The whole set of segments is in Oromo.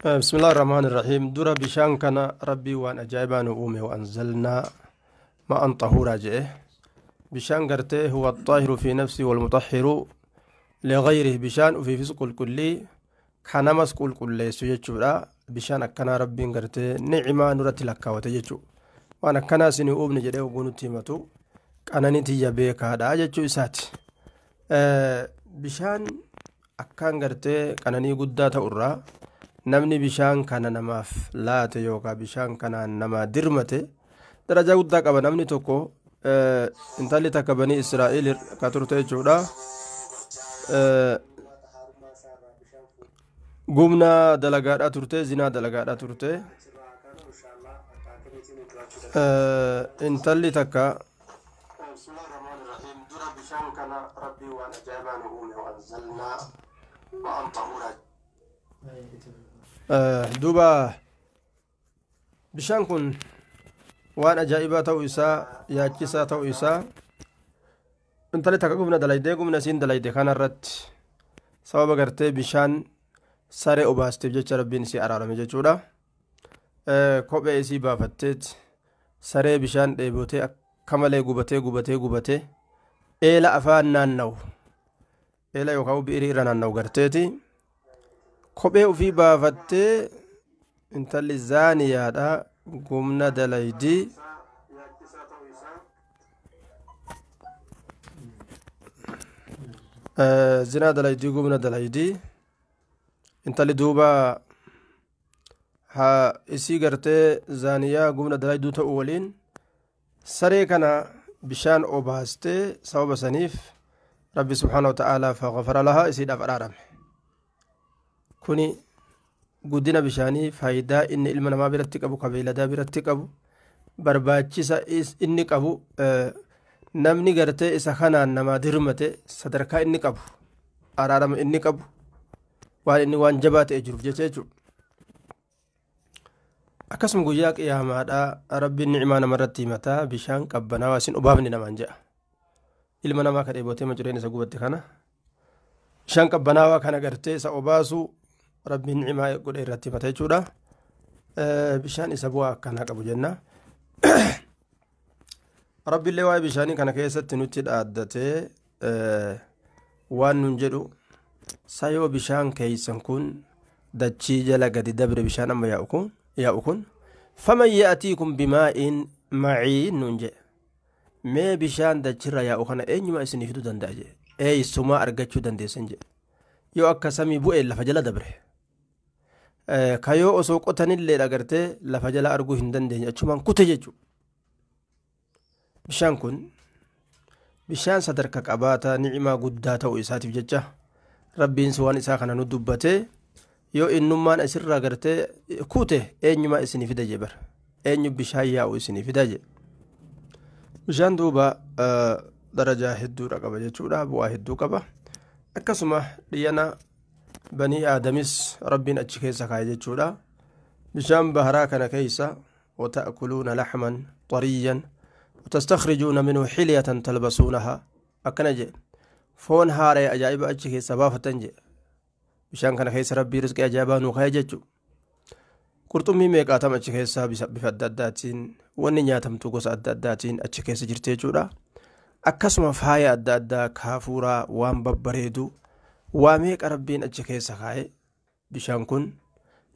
بسم الله الرحمن الرحيم. درا بشان كان ربي وان أجايبان أومي وأنزلنا ما أن طهورا جئه بشان قرته هو الطاهر في نفسه والمطهر لغيره. بشان وفي فسق الكلي كان مسك الكلي سيجورا بشان كان ربي قرته نعمة نرت لك وتججو وأنا كان سني أوبني جده وقونو تيمتو كان نتيجة بيك هذا ججو إسات. بشان أكان قرته كان ني قدات أورا namni bishaan kana namaaf laate yookaan bishaan kana nama dirmate darajaa guddaa qaba. Namni tokko intalli takka banii Israa'el ka turte jechuudha. Gumna dalagaadhaa turte, zinaa dalagaadhaa turte. Intalli takka duuba bishaan kun waan ajaa'ibaa ta'uu isaa yaachisaa ta'uu isaa intalli takka gumna dalaydee gumna isiin dalayde kanarratti sababa gartee bishaan saree obaasteef jecha rabbiin isii araarame jechuudha. Kophee isii baafatteet saree bishaan dheebotee akka malee gubatee gubatee gubatee eela afaan naanna'u eela yookaan bi'irii irra naanna'u garteeti. Kophee ofii baafattee intalli zaaniyaadha gumna dalaydii zinaa dalaydii gumna dalaydii intalli duuba haa isii gartee zaaniyaa gumna dalayduu ta'u waliin saree kana bishaan obaastee sababa saniif rabbi subhaanahu wa ta'aalaa faghafara lahaa isiidhaaf araarame. Kuni guddina bishaanii faayidaa inni ilma namaa biratti qabu ka beeyladaa biratti qabu barbaachisa inni qabu namni gartee isa kanaan namaa dirmate sadarkaa inni qabu araarama inni qabu waan inni waan jabaa ta'e jiruuf jecha jechuudha. Akkasuma guyyaa qiyaamaadhaa rabbiin ni'imaa namarratti himataa bishaan qabbanaawaa isin obaafni namaan jedha. Ilma namaa ka dheebotee macireen isa gubatte kana bishaan qabbanaawaa kana gartee isa obaasuu rabbiin ni'imaa godhe irratti himata jechuudha. Bishaan isa bu'aa akkanaa qabu jenna. Rabbiillee waa'ee bishaanii kana keessatti nutti dhaaddatee waan nun jedhu sayoo bishaan keeysan kun dachii jala gadi dabre bishaan amma yaa'u kun faman ya'tiikum bimaa'in maciin nun jedhe. Mee bishaan dachirra yaa'u kana eenyuma isinii fiduu danda'a jedhe. Eeysumaa argachuu dandeessan jedhe. Yoo akka samii bu'ee lafa jala dabre. Kayoo osoo qotanillee agartee lafa jala arguu hin dandeenye achumaan kute jechuudha. Bishaan kun bishaan sadarkaa qabaataa ni'imaa guddaa ta'uu isaatiif jecha rabbiin waan isaa kana nu dubbatee yoo innummaan asirraa gartee kute eenyumaa isinii fida jee bara. Eenyu bishaan yaa'u isinii fida jee. Bishaan duuba darajaa hedduudha qaba jechuudha. Bu'aa hedduu qaba. Akkasuma dhiyyana banii aadamis rabbiin achi keessa kaa'e jechuudha. Bishaan baharaa kana keessa wata'kuluuna laxman xariyyan watastakhrijuuna minhu xilyatan talbasuunahaa akkana jee foon haaree ajaa'iba achi keessa baafatan jee. Bishaan kana keessa rabbii rizqii ajaa'ibaa nuu kaa'e jechuudha. Qurxummii meeqaatam achi keessa bifa adda addaatiin wanni nyaatamtu gosa adda addaatiin achi keessa jirti jechuudha. Akkasuma faaya adda addaa kaafuuraa waan babbareedu waa meeqa rabbiin achi keessa kaa'e. Bishaan kun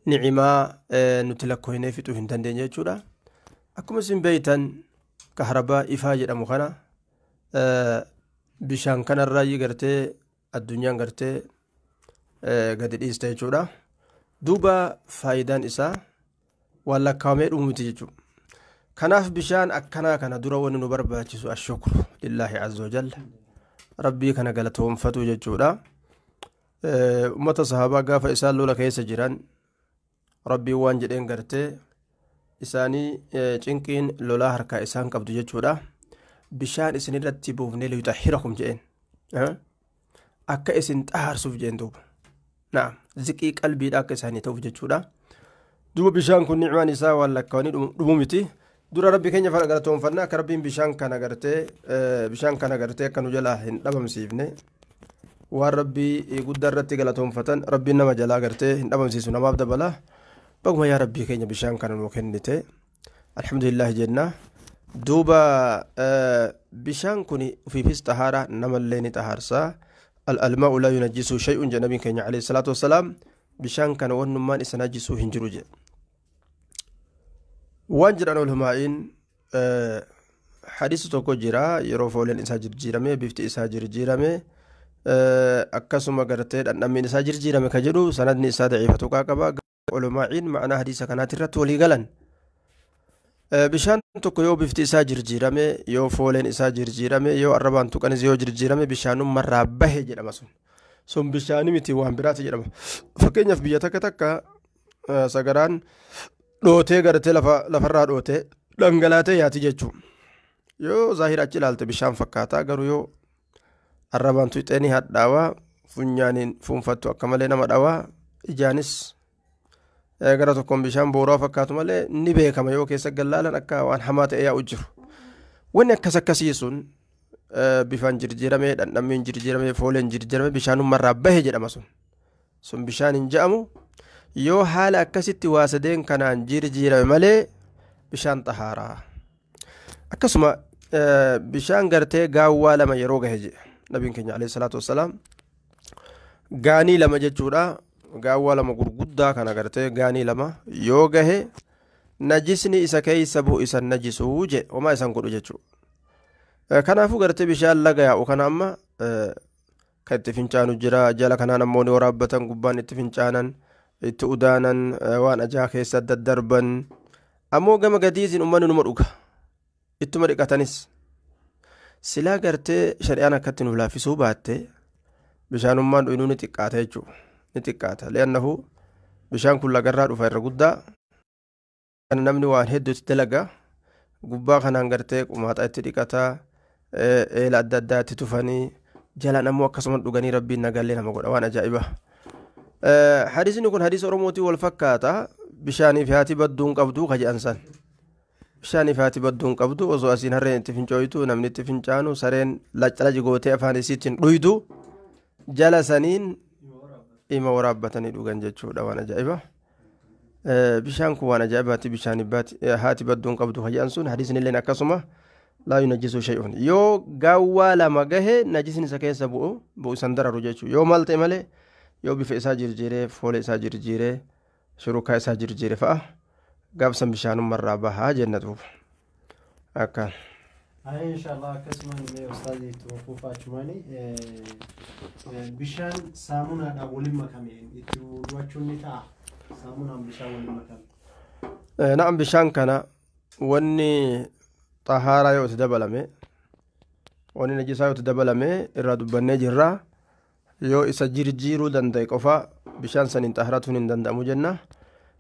ni'imaa nuti lakkoofnee fixuu hin dandeenye jechuudha. Akkuma isin beeytan kahrabaa ifaa jedhamu kana bishaan kanarraa gartee addunyaan gartee gadi dhiiste jechuudha. Duuba faayidaan isaa waan lakkaa'amee dhumu miti jechuudha. Kanaaf bishaan akkanaa kana dura wanni nu barbaachisu ashukru lillaahi azza wa jalla rabbii kana galatoonfatu jechuudha. Uummata sahaabaa gaafa isaan lola keessa jiran rabbii waan jedheen gartee isaanii cinqiin lolaa harkaa isaan qabdu jechuudha. Bishaan isin irratti buufnee liyuxahhirakum jedheen akka isin xaharsuuf jedheen duuba. Naam ziqii qalbiidha akka isaanii ta'uuf jechuudha. Duuba bishaan kun ni'maan isaa waan lakkaa'anii dhumu miti. Dura rabbi keenya galatoonfannaa akka rabbiin bishaan kana gartee akka nu jalaa hin dhabamsiifne waan rabbii guddaa irratti galatoonfatan rabbiin nama jalaa gartee hin dhabamsiisu namaaf dabala. Baguma yaa rabbii keenya bishaan kana nuu kennite, alhamdulillahi jenna. Duuba bishaan kun ufiifis xahaaraa, namallee ni xahaarsaa. Almaa'u laa yunajjisuu shay'un jedhe nabiin keenya alayhi salaatu wassalaam. Bishaan kana wannummaan isa najjisuu hin jiru jedhe. Waan jedhan olhumaa'iin hadiisa tokko jira, yeroo fooleen isaa jirjiirame, bifti isaa jirjiirame, akkasuma gartee dhandhammiin isaa jirjiirame ka jedhu, sanadni isaa daciifa tuqaa qaba. Olhumaa'iin ma'anaa hadiisa kanaati irratti walii galan. Bishaan tokko yoo bifti isaa jirjiirame, yoo fooleen isaa jirjiirame, yoo arrabaan tuqanis yoo jirjiirame, bishaanumarraa bahe jedhama. Sun bishaanii miti, waan biraati jedhama. Fakkeenyaaf biyya takka takka sagaraan dhootee gartee lafarraa dhootee dhangalaatee yaati jechuudha. Yoo zaahira achi ilaalte bishaan fakkaataa, garuu yoo arrabaan tuqxee ni hadhaawaa, funyaaniin fuunfattu akka malee nama dhawaa, ijaanis gara tokkoon bishaan booraa fakkaatu malee ni beekama, yoo keessa gallaalan akka waan hamaa ta'e yaa'u jiru. Wanni akkas akkasii sun bifaan jirjiiramee, dhandhammiin jirjiiramee, fooleen jirjiiramee, bishaanumarraa bahe jedhama sun. Sun bishaan hin je'amu. Yoo haala akkasitti waa sadeen kanaan jirjiirame malee bishaan xahaaraa. Akkasuma bishaan gartee gaawwaa lama yeroo gahe jedhe nabiin keenya alayhi salaatu wassalaam. Gaanii lama jechuudha. Gaawwaa lama gurguddaa kana gartee gaanii lama yoo gahe, najisni isa keeysa bu'u isan najisuu je, homaa isan godhu jechuudha. Kanaafuu gartee bishaan laga yaa'u kana amma kan itti fincaanu jira, jala kanaan ammoo ni waraabbatan, gubbaan itti fincaanan, itti udaanan, waan ajaa keessa daddarban, ammoo gama gadiitiin ummanni numa dhuga, ittuma dhiqatanis. Silaa gartee shari'aan akkatti nuuf laaffisuu baatte bishaanummaan dhuynuu ni xiqqaata jechuudha. Ni xiqqaata, li'annahu bishaan kun lagarraa dhufa irra guddaa kana namni waan hedduutti dalaga. Gubbaa kanaan gartee qumaaxa itti dhiqataa, eela adda addaa itti tufanii, jalaan ammoo akkasuma dhuganii, rabbiin nagallee nama godha, waan ajaa'iba. Hadiisni kun hadiisa Oromootiin wal fakkaata. Bishaanii fi haati badduun qabdu ka jedhan san. Bishaanii fi haati badduun qabdu, osoo asiin harreen itti fincooytu, namni itti fincaanu, sareen laccalaji gootee afaan isiitiin dhuydu, jala saniin ima waraabbatanii dhugan jechuudha, waan ajaa'iba. Bishaan kun waan ajaa'ibaati. Bishaan haati badduun qabdu ka jedhan sun, hadiisni illeen akkasuma laa yunajjisuu shay'un. Yoo gaawwaa lama gahe najisni isa keessa bu'u isan dararu jechuudha. Yoo maal ta'e malee, yoo bifa isaa jirjiiree, foola isaa jirjiiree, shurukaa isaa jirjiire fa'a, gaafsan bishaanumarraa bahaa jenna duuba akkaan. Ayee, inshallah, akkasumaan mee ustaazii itti fuufaachumaani, bishaan saamunaadhaan waliin makame itti wudu'achuun ni ta'a? Saamunaan bishaan waliin makame. Na'am, bishaan kana wanni xahaaraa yoo itti dabalame, wanni najisaa yoo itti dabalame, irraa dubbannee jirra. Yoo isa jirjiiruu danda'e qofa bishaan saniin xaharatuun hin danda'amu jenna.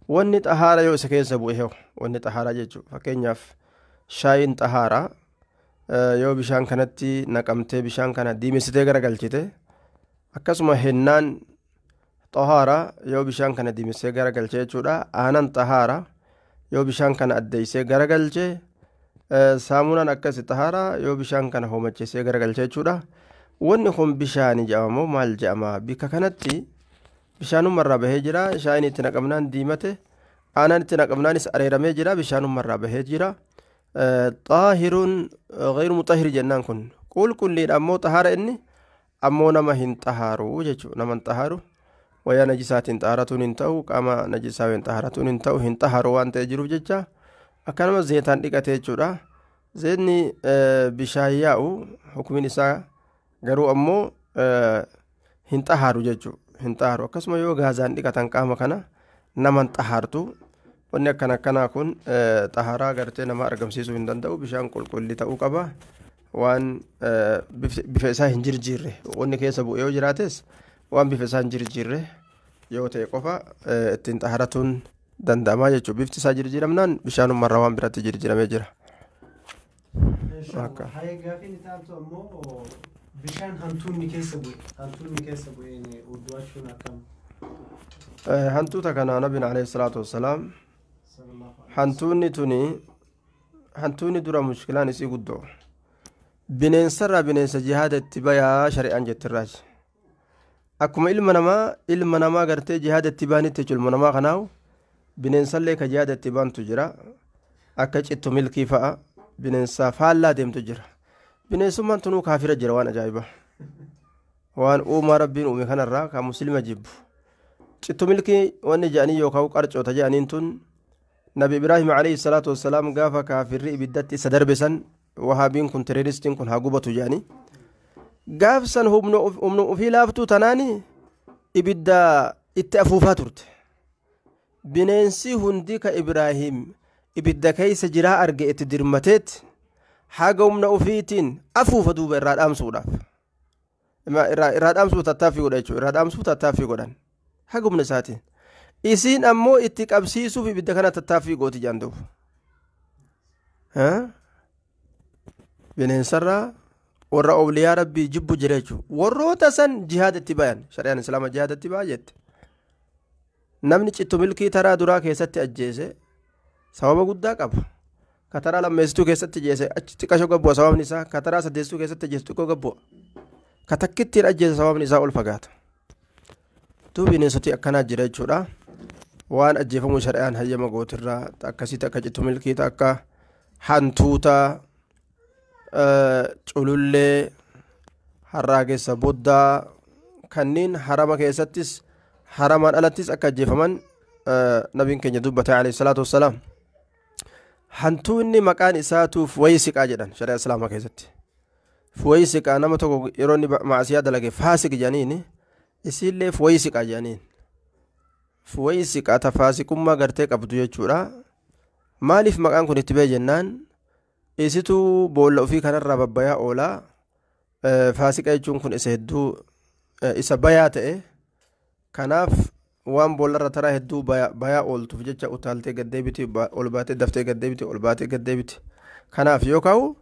Wanni xahaara yoo isa keessa bu'e hoo? Wanni xahaaraa jechuudha, fakkeenyaaf shaayiin xahaaraa yoo bishaan kanatti naqamtee bishaan kana diimessitee garagalchite, akkasuma hennaan xahaaraa yoo bishaan kana diimessee garagalche jechuudha, aanan xahaaraa yoo bishaan kana addeessee garagalche, saamunaan akkasi xahaaraa yoo bishaan kana hoomachisee garagalche jechuudha. Wanni kun bishaani jedhama moo maal jedhama? Bikka kanatti bishaanumarraa bahee jira. Shaayiin itti naqamnaan diimate, aanaan itti naqamnaanis areeramee jira, bishaanumarraa bahee jira. Xaahiruun gayru muxahir jennaan, kun qulqulliidha ammoo xahaara inni ammoo nama hin xahaaru jechuudha. Nama hin xahaaru, wayaa najisaatiin xaharatuun hin ta'u, qaama najisaa hin xaharatuun hin ta'u, hin xahaaru waan ta'e jiruuf jecha. Akkanuma zeetaan dhiqate jechuudha. Zeetni bishaan yaa'u hukumiin isaa garuu ammoo hin xahaaru jechuudha, hin xahaaru. Akkasuma yoo gaazaan dhiqatan qaama kana nama hin xahaartu. Wanni akkana akkanaa kun xaharaa gartee nama argamsiisuu hin danda'u. Bishaan qulqullii ta'uu qaba. Waan bifa isaa hin jirjiirre, wanni keessa bu'e yoo jiraates, waan bifa isaa hin jirjiirre yoo ta'e qofa ittiin xaharatuun danda'amaa jechuudha. Bifti isaa jirjiiramnaan bishaanumarraa waan biratti jirjiiramee jira. Hayee, gaafiin itti aantu ammoo bishaan hantuunni keessa bu'een uddu'achuun akkam? Hantuuta kana nabiin alayhi salaatu wassalaam, hantuunni tuni, hantuunni dura mushkilaan isii guddoo bineensarraa bineensa jihaada itti bayaa shari'aan jettirraaji. Akkuma ilma namaa gartee jihaada itti baanitti jechuudha. Ilma namaa kanaahu Bineensallee ka jihaada itti baantu jira. Akka cittu milkii fa'a bineensa faallaa deemtu jira. Bineensummaan tunuu kaafira jira waan ajaa'iba. Waan uumaa rabbiin uume kanarraa kan muslima jibbu. Cittu milkii wanni jedhanii yookaan qarcoota jedhaniin tun nabi Ibraahim alayhi salaatu wassalaam gaafa kaafirri ibiddatti isa darbe san wahaabiin kun teroristiin kun haa gubatu jedhanii. Gaafsan humna ofii laaftuu tanaani ibidda itti afuufaa turte. Bineensi hundi ka Ibraahim ibidda keessa jiraa arge itti dirmateet haga humna ofiitiin afuufa duuba irraa dhaamsuudhaaf. Irraa dhaamsuu tattaaffii godha jechuudha. Irraa dhaamsuu tattaaffii godhan haga humna isaatiin. Isiin ammoo itti qabsiisuuf ibidda kana tattaaffii gooti jedhan duuba. Bineensarraa warra obliyaa rabbii jibbu jira jechuudha. Warroota san jihaada itti bayan. Shari'aan islaamaa jihaada itti baya jette. Namni cittu milkii taraa duraa keessatti ajjeese sababa guddaa qaba. Ka taraa lammeessituu keessatti ajjeese achi xiqqasho gabbu'a sababni isaa. Ka taraa saddeessituu keessatti ajjeese xiqqoo gabbu'a. Ka takkittiin ajjeese sababni isaa ol fagaata. Duuba bineensoti akkanaa jira jechuudha. Waan ajjeefamuu shari'aan hayyama gootirraa akkasitti akka cittu milkii akka hantuutaa culullee harraagessa boddaa kanneen harama keessattis haramaan alattis akka ajjeefaman nabiin keenya dubbate alayhi salaatu wassalaam. Hantuunni maqaan isaatu fuwaysiqaa jedhan shari'a islaamaa keessatti. Fuwaysiqaa nama tokko yeroo inni maasiyaa dalage faasiq jedhaniini isiillee fuwaysiqaa jedhaniin. Fuwaysiqaa ta faasiqummaa gartee qabdu jechuudha. Maaliif maqaan kun itti ba'e jennaan isitu boolla ofii kanarraa babbayaa oolaa. Faasiqa jechuun kun isa hedduu isa bayaa ta'e. Kanaaf waan boollarra taraa hedduu bayaa ooltuuf jecha utaaltee gaddeebiti ol baatee daftee gaddeebiti ol baatee gaddeebiti. Kanaaf yoo ka'u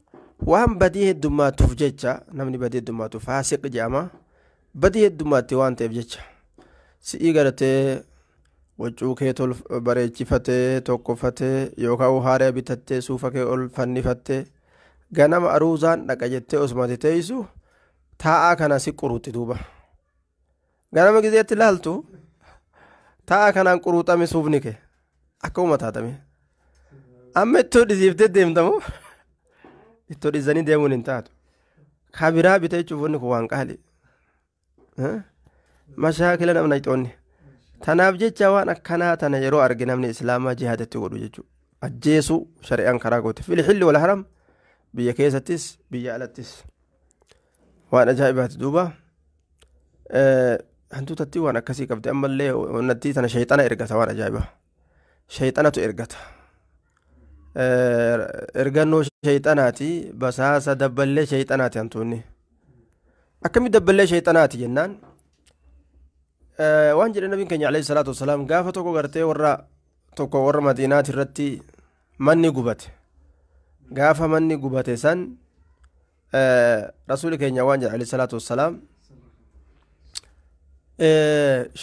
waan badii heddummaatuuf jecha namni badii heddummaatu faasiq jedhama. Badii heddummaatti waan ta'eef jecha si'ii garatee waccuu kee tol bareechifatee tokkofatee yookaan haaree bitattee suufa kee ol fannifattee ganama aruuzaan dhaqa jettee osumatti teessu taa'aa kana si quruuxi duuba. Ganama gizeetti ilaaltu taa'aa kanaan quruuxame suufni kee akkuma taatame. Amma ittoo dhisiiftee deemtamu ittoo dhiisanii deemuun hin taatu. Kabiraa bitee jechuuf wanni kun waan qaali. Mashaakila namna ixoonni. Tanaaf jecha waan akkanaa tana yeroo arge namni islaamaa jihaadatti godhu jechuudha. Ajjeesuu shari'aan karaa goote. Filxilli wal haram biyya keessattis biyya alattis. Waan ajaa'ibaati duuba. Hantuutatti waan akkasii qabdi ammallee onnattii tana shayxana ergata waan ajaa'ibaa. Shayxanatu ergata. Ergannoo shayxanaati basaasa dabballee shayxanaati hantuunni. Akkamitti dabballee shayxanaati jennaan? Waan jedhe nabiin keenya alayhi salaatu wasalaam gaafa tokko gartee warra tokko warra madiinaati irratti manni gubate. Gaafa manni gubate san rasuuli keenya waan jedhe alayhi salaatu wasalaam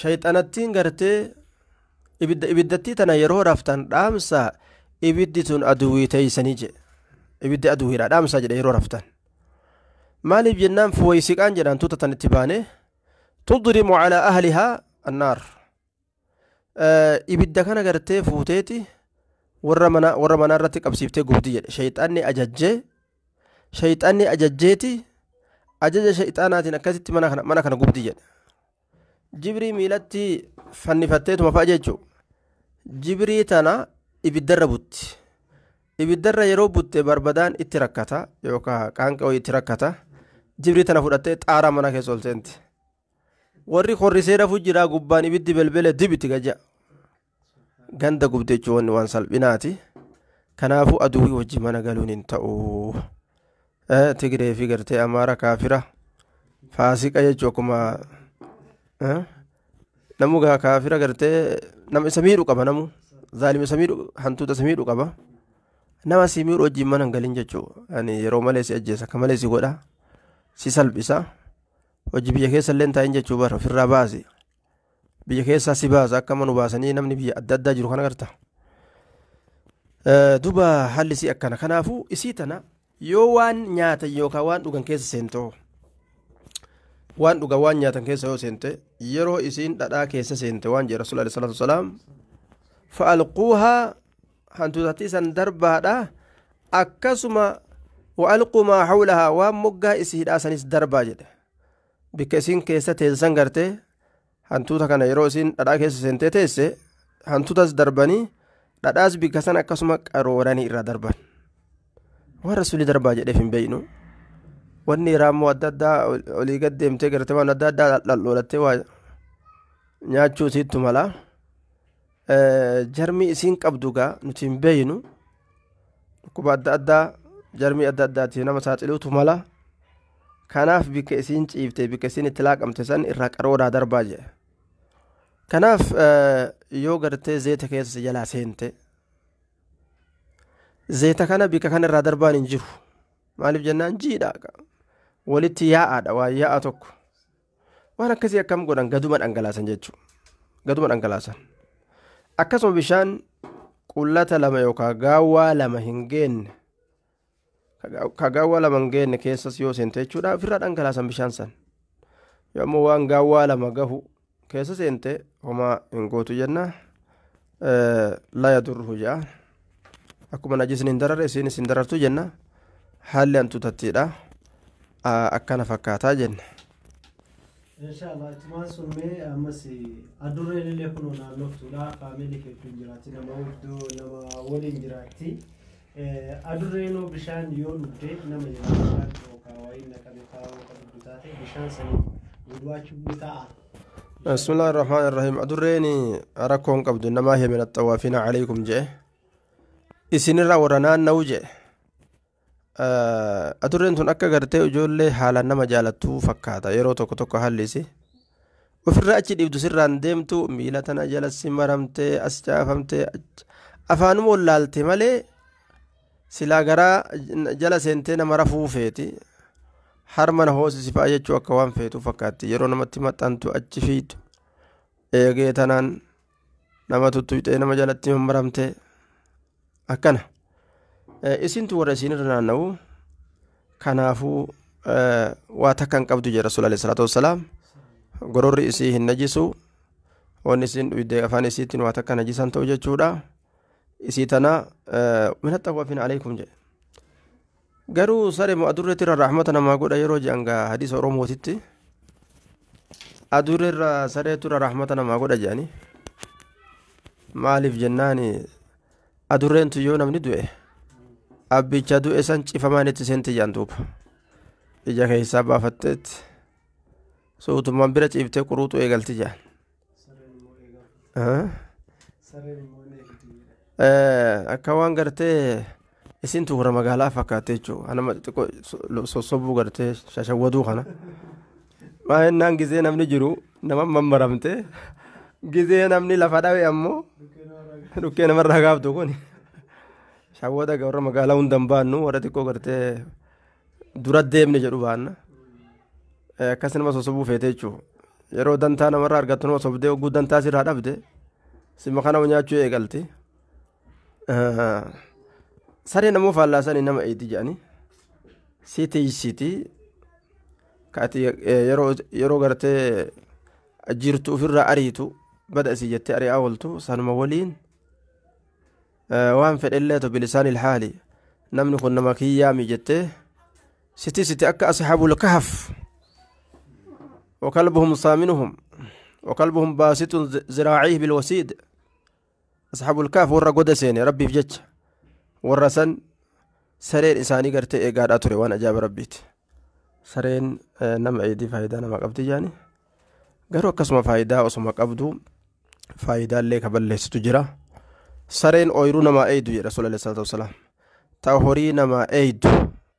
shayxanattiin gartee ibiddattii tana yeroo raftan dhaamsa ibiddi tun aduwwii teeysanii jedhe. Ibiddi aduwwiidha dhaamsa jedhe yeroo raftan. Maaliif jennaan fuwaysiqaan jedhan tuuta tan itti baane tudrimu calaa ahlihaa annaar. Ibidda kana gartee fuuteeti warra manaa irratti qabsiiftee gubdi jedhe. Shayxaanni ajajjeeti ajaja shayxaanaatiin akkasitti mana kana gubdi jedhe. Jibrii miilatti fannifatteetuma fa'a jechuudha. Jibrii tana ibiddarra butti. Ibiddarra yeroo butte barbadaan itti rakkata yookaan qaanqee wayii itti rakkata. Jibrii tana fudhattee xaaraa mana keessa ol seenti. Warri horrisee rafuu jira gubbaan ibiddi belbele dibiti gaja. Ganda gubde jechuun waan salphinaati. Kanaafuu aduwwii wajjin mana galuun hin ta'u. Tigree fi gartee Amaara kaafira faasiqa jechuu akkuma namu gaa kaafira gartee nama isa miidhu qaba namu zaalima isa miidhu hantuuta isa miidhu qaba. Nama si miidhu wajjin mana hin galin jechuu ani yeroo malee si ajjeesa akka malee si godha si salphisa. Hojii biyya keessa illee taa'in jechuu bara ofirraa baasi. Biyya keessaa si baasa akka manu baasanii namni biyya adda addaa jiru kana garta. Duuba haalli isii akkana. Kanaafuu isii tana yoo waan nyaatan yookaan waan dhugan keessa seentoo waan dhugan waan nyaatan keessa yoo seente yeroo isiin dhadhaa keessa seente waan jedhe Rasuulli alayhi salaatu wasalaam Fa'alquuhaa hantuutattii san darbaadha akkasuma wa'alquu maa hawlahaa waan moggaa isiidhaa sanis darbaa jedhe. Bikka isiin keessa teessan gartee hantuuta kana yeroo isiin dhadhaa keessa seentee teesse hantuutas darbanii dhadhaas bikka san akkasuma qarooranii irraa darban. Waan rasuulli darbaa jedheef hin beeynu. Wanni raammoo adda addaa olii gad deemtee gartee waan adda addaa dhaldhoolattee waa nyaachuu isiittu mala. Jarmi isiin qabdu gaa nuti hin beeynu. Dhukkuba adda addaa jarmii adda addaatiif nama saaxiluutu mala. Kanaaf bikka isiin ciifte bikka isiin itti laaqamte san irraa qarooraa darbaa jedhe. Kanaaf yoo gartee zeeta keessa jalaa seente zeeta kana bikka kana irraa darbaan hin jiru. Maaliif jennaan jiidha walitti yaa'aadha waan yaa'a tokko. Waan akkasii akkam godhan gaduma dhangalaasan jechuudha. Gaduma dhangalaasan. Akkasuma bishaan qullata lama yookaan gaawwaa lama hin geenne ka gaawwaa lama hin geenne keessas yoo seente jechuudha ofirraa dhangalaasan bishaan san. Yoo ammoo waan gaawwaa lama gahu keessa seente homaa hin gootu jenna laa yadurruhu jedha. Akkuma najisni hin dararre isiinis hin darartu jenna. Haalli hantuutattiidha. Akkana fakkaataa jenna. Inshallah ittumaan sun mee ammas adurreen illee kunoo naannoftuudha faamilii hedduun jiraatti nama hedduu nama waliin jiraatti. Adurreenoo bishaan yoo dhugde nama jira bishaan yookaan wayiin naqame fa'aa kan dhugdu taate bishaan sanii dhugaachuu ni ta'a. بسم الله الرحمن الرحيم. Adurreen rakkoon qabdu namaa hiya min axawaafiina calaykum jedhe isinirra warra naanna'u jedhe. Adurreen tun akka gartee ijoollee haalaan nama jaalattuu fakkaata yeroo tokko tokko haalli isi ofirraa achi dhiibdu sirraan deemtu miila tana jala si maramtee as caafamtee afaanuma wallaalte malee silaa garaa jala seentee nama rafuu feeti. Harma na hoosisi fa'a jechuu akka waan feetu fakkaatti yeroo namatti maxxantu achi fiitu eegee tanaan nama tuttuqxee nama jalatti mammaramtee akkana. Isintu warra isinirra naanna'u kanaafuu waa takka hin qabdu jedha Rasuul alayhi salaatu wassalaam. Gororri isii hin najisu wanni isiin dhuyde afaan isiitiin waa takka najisan ta'u jechuudha. Isii tana min axawaafiina alaykum jedhe. Garuu saree moo adurreetti irra rahmata namaa godha yeroo jedhan gaa hadiisa Oromootitti adurreerra sareetu irra rahmata namaa godha jedhani. Maaliif jennaani adurreentu yoo namni du'e abbicha du'e san cifamaan itti seenti jedhan duuba. Ija keessaa baafatteetti suutummaan bira ciiftee quruuxuu eegalti jedhan. Akka waan gartee isintu warra magaalaa fakkaate jechuudha. Nama xixiqqoo sossobuu gartee shashawwaduu kana. Maa jennaan gizee namni jiru nama mammaramte gizee namni lafa dhawe ammoo dhukkee namarraa gaaftu kun shawwada warra magaalaa hunda hin baannu warra xiqqoo gartee dura deemne jedhu baanna. Akkas nama sossobuu feete jechuudha. Yeroo dantaa namarraa argattu nama sobdee oguu dantaa sirraa dhabde sima kana nyaachuu eegalti. Sareen ammoo faallaa sanii nama eeti jedhani si tiisiti kaati yeroo gartee jirtu ofirraa ariitu bada isii jettee ari'aa ooltu sanuma waliin waan fedhellee to bilisaan ilhaali namni kun nama kiyyaami jettee si tiisiti akka ashaabul kahf وكلبهم صامنهم وكلبهم باسط ذراعيه بالوسيد. أصحاب الكهف warra goda seene rabbiif jecha warra san sareen isaanii gartee eegaadhaa ture waan ajaa'iba rabbiiti. Sareen nama eedii faayidaa nama qabdi jaani garuu akkasuma faayidaa osuma qabdu faayidaallee ka balleessitu jira. Sareen ooyiruu namaa eeydu jedha Rasuul alayhi salaatu wassalaam. Ta horii namaa eeydu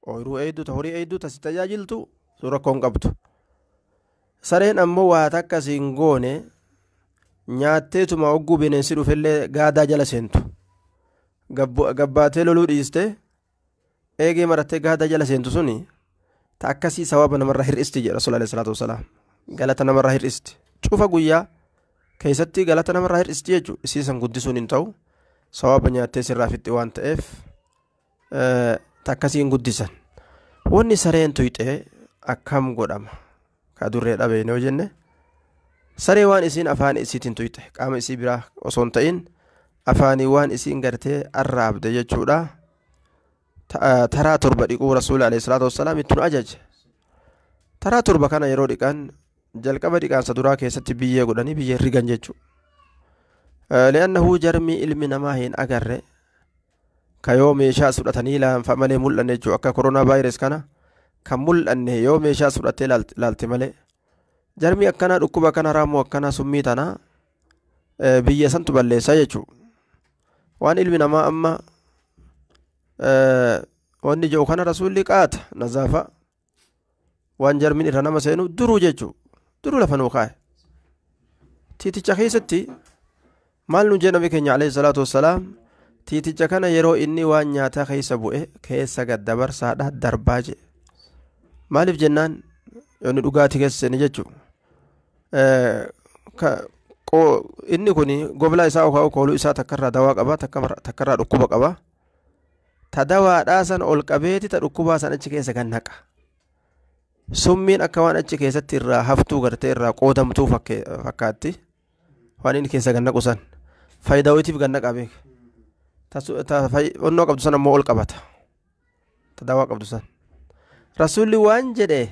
ooyiruu eeydu ta horii eeydu ta si tajaajiltu sun rakkoo hin qabdu. Sareen ammoo waa takka si hin goone nyaatteetuma hogguu bineensi dhufellee gaadaa jala seentu. Gabbaatee loluu dhiiste eegee marattee gaadaa jala seentu suni ta akkasii sawaaba namarraa hir'isti jedha Rasuul alayhi salaatu wassalaam. Galata namarraa hir'isti. Cufa guyyaa keessatti galata namarraa hir'isti jechuudha. Isii san guddisuun hin ta'u sawaaba nyaattee sirraa fixxi waan ta'eef ta akkasii hin guddisan. Wanni sareen tuyxee akkam godhama? Ka adurree dhabeene yoo jenne saree waan isiin afaan isiitiin tuyxe qaama isii biraa osoo hin ta'in Afaanii waan isiin gartee arraabde jechuudha. Taraa 7 dhiquu rasuula alayhi salaatu wassalaam itti nu ajaje. Taraa 7 kana yeroo dhiqan jalqaba dhiqaansa duraa keessatti biyyee godhanii biyyee rigan jechuudha. Li'annahu jarmii ilmi namaa hin agarre ka yoo meeshaa fudhatanii laanfa malee mul'anne jechuudha. Akka koronaa vaayirus kana kan mul'anne yoo meeshaa fudhattee laalte malee jarmii akkanaa dhukkuba akkana raammoo akkanaa summii tanaa biyya santu balleessaa jechuudha. Waan ilmi namaa amma wanni jiru kana rasuulli qaata nazaafa waan jarmiin irra nama seenu duruu jechuudha. Duruu lafa nuu kaa'e. Tiiticha keessatti maal nu jedhame keenya alayhi salaatu wassalaam tiiticha kana yeroo inni waan nyaataa keessa bu'e keessa gad dabarsaadha darbaa jedhe. Maaliif jennaan yoonni dhugaatii keessa seene jechuudha. Inni kun goblaa isaa okaa kooluu isaa takkarraa dawaa qaba takkarraa dhukkuba qaba. Ta dawaadhaa san ol qabeeti ta dhukkubaa san achi keessa gad naqa. Summiin akka waan achi keessatti irraa haftuu gartee irraa qoodamtuu fakkaatti. Waan inni keessa gad naqu san faayidaa wayiitiif gad naqa beeka. Ta onnoo qabdu san ammoo ol qabata. Ta dawaa qabdu san. Rasuulli waan jedhe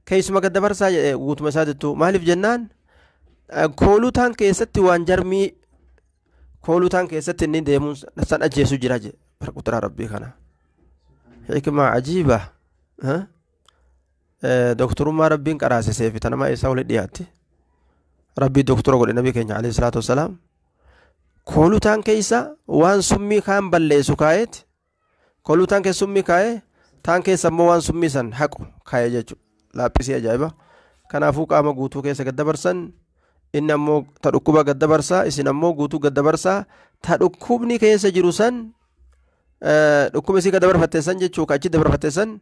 keessuma gad dabarsaa jedhe guutuma isaatittuu maaliif jennaan kooluu taan keessatti waan jarmii kooluu taan keessatti inni deemuun san ajjeesu jira jedhe bara quduraa rabbii kana. Hikmaa ajiiba. Doktorummaa rabbiin qaraasisee fi tanama isaa walitti dhiyaatti. Rabbii doktora godhe nabii keenya alayhi salaatu wassalaam. Kooluu taan keessa waan summii kaan balleessu kaa'eeti. Kooluu taan keessa summii kaa'ee taan keessa immoo waan summii san haqu kaa'ee jechuudha. Laaphisii ajaa'iba. Kanaafuu qaama guutuu keessa gad dabarsan inni ammoo ta dhukkuba gad dabarsaa isin ammoo guutuu gad dabarsaa ta dhukkubni keessa jiru san dhukkuba isii gad dabarfatte san jechuu ka achi dabarfatte san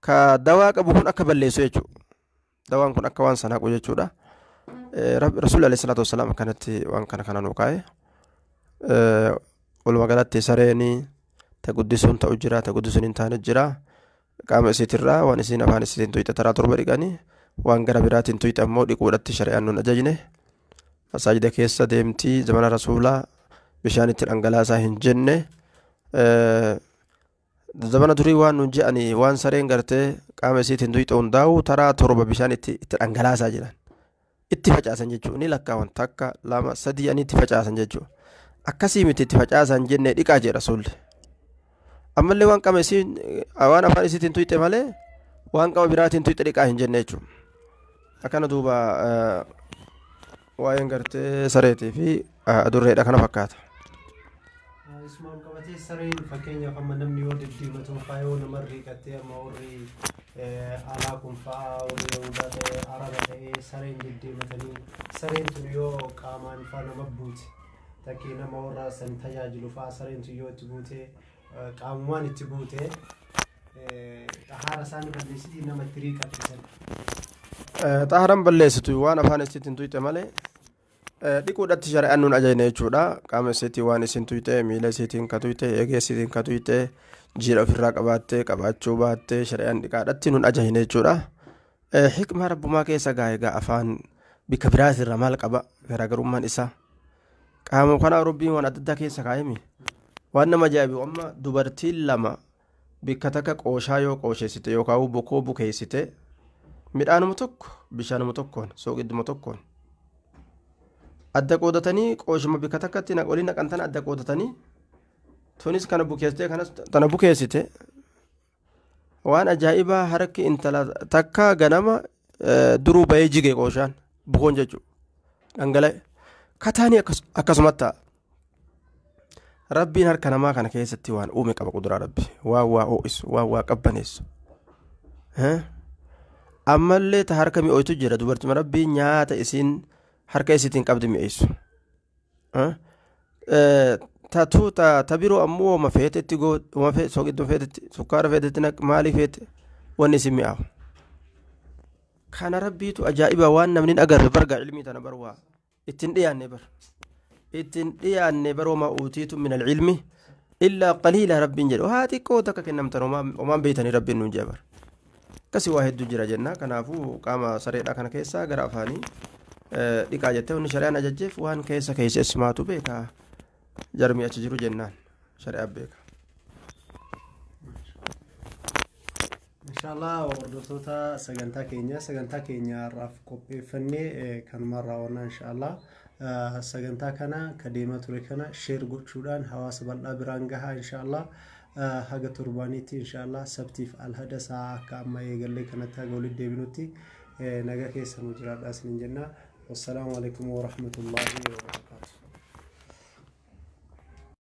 ka dawaa qabu kun akka balleessu jechuudha. Dawaan kun akka waan san haqu jechuudha. Rasuulli alayhi salaatu wassalaam akkanatti waan kana kana nuu kaa'e. Walumaa galatti sareen ta guddisuun ta'u jira ta guddisuun hin taane jira. Qaama isiitirraa waan isiin afaan isiitiin tuyxe taraa 7 dhiqanii waan gara biraatiin tuyxe ammoo dhiquudhatti shari'aan nun ajajne. Masaajida keessa deemtii zamana rasuulaa bishaan itti dhangalaasaa hin jenne. Zamana durii waan nun je'anii waan sareen gartee qaama isiitiin tuyxe hundaa'u taraa 7 bishaan itti dhangalaasaa jedhan. Itti facaasan jechuudha. Ni lakkaawan 1 2 3 ani itti facaasan jechuudha. Akkasii miti itti facaasan jennee dhiqaa jedha rasuulli. Ammallee waan qaama isiin waan afaan isiitiin tuyxe malee waan qaama biraatiin tuyxe dhiqaa hin jenne jechuudha. Akkana duuba waa'een gartee sareetii fi adurreedha kana fakkaata. Isumaan qabatee sareen fakkeenyaaf amma namni yoo deddeematu fa'aa yoo nama riiqattee amma warri alaa kun fa'aa warri Yahudaa ta'ee Araba ta'ee sareen deddeematanii sareen tun yoo qaamaan fa'aa nama buute takkii nama warra san tajaajilu fa'aa sareen tun yoo itti buute qaamumaan itti buute xahaara isaanii balleessitii nama itti riiqattisan. Xahaaraan balleessitu waan afaan isiitiin tuyxe malee dhiquudhatti shari'aan nun ajajne jechuudha. Qaama isiitiin waan isin tuyxe miila isiitiin ka tuyxe eegee isiitiin ka tuyxe jiidha ofirraa qabaattee qabaachuu baattee shari'aan dhiqaadhatti nun ajajne jechuudha. Hikmaa rabbumaa keessa gaa egaa afaan bikka biraatirra maal qaba garaagarummaan isaa. Qaama kana rabbiin waan adda addaa keessa kaa'emi. Waan nama ajaa'ibu amma dubartiin 2 bikka takka qooshaa yoo qoosheessite yookaan bokoo bukeessite midhaanuma tokko bishaanuma tokkoon sooqidduma tokkoon adda qoodatanii qooshuma bikka takkatti olii naqan tana adda qoodatanii tunis kana bukeessite kanas tana bukeessite waan ajaa'ibaa harki intala takka ganama duruu bahee jige qooshaan bukoon jechuudha dhangala'e kataanii akkasumatti ta'a. Rabbiin harka namaa kana keessatti waan uume qaba quduraa rabbi waan waa ho'isu waan waa qabbaneessu. Ammallee ta harka mi'ooytu jira dubartii rabbii nyaata isiin harka isiitiin qabdi mi'eessu. Tatuu ta biroo ammoo wama feetetti wama soqidduma feetetti sukkaara feetetti maalii feete wanni isin mi'aawu. Kana rabbiitu ajaa'iba waan namni hin agarre bargaa ilmii tana bar waa ittiin dhiyaanne bar. Ittiin dhiyaanne bar wamaa uutiitu min alcilmi illaa qaliila rabbiin jedhu haa xiqqoo takka kennamtan homaan beeytanii rabbiin nuun jee bar. Akkasii waa hedduu jira jenna kanaafuu qaama sareedhaa kana keessaa gara afaanii dhiqaa jettee wanni shari'aan ajajjeef waan keessa keessumaatu beekaa. Jarmi achi jiru jennaan shari'aa beeka. Inshaallah, hordoftoota sagantaa keenya, sagantaa keenya har'aaf qopheeffannee kanumaan raawwannaa. Inshaallah, sagantaa kana ka deemaa ture kana share gochuudhaan hawaasa bal'aa biraan gahaa. Inshaallah, haga torbaaniitti, inshaallah, sabtiif alhada sa'a akka amma eegallee kanatti haga walitti deebinutti nagaa keessa nu jiraadhaa isiniin jenna. Wassalaamu alaikum warahmatullaahi wabarakatuh.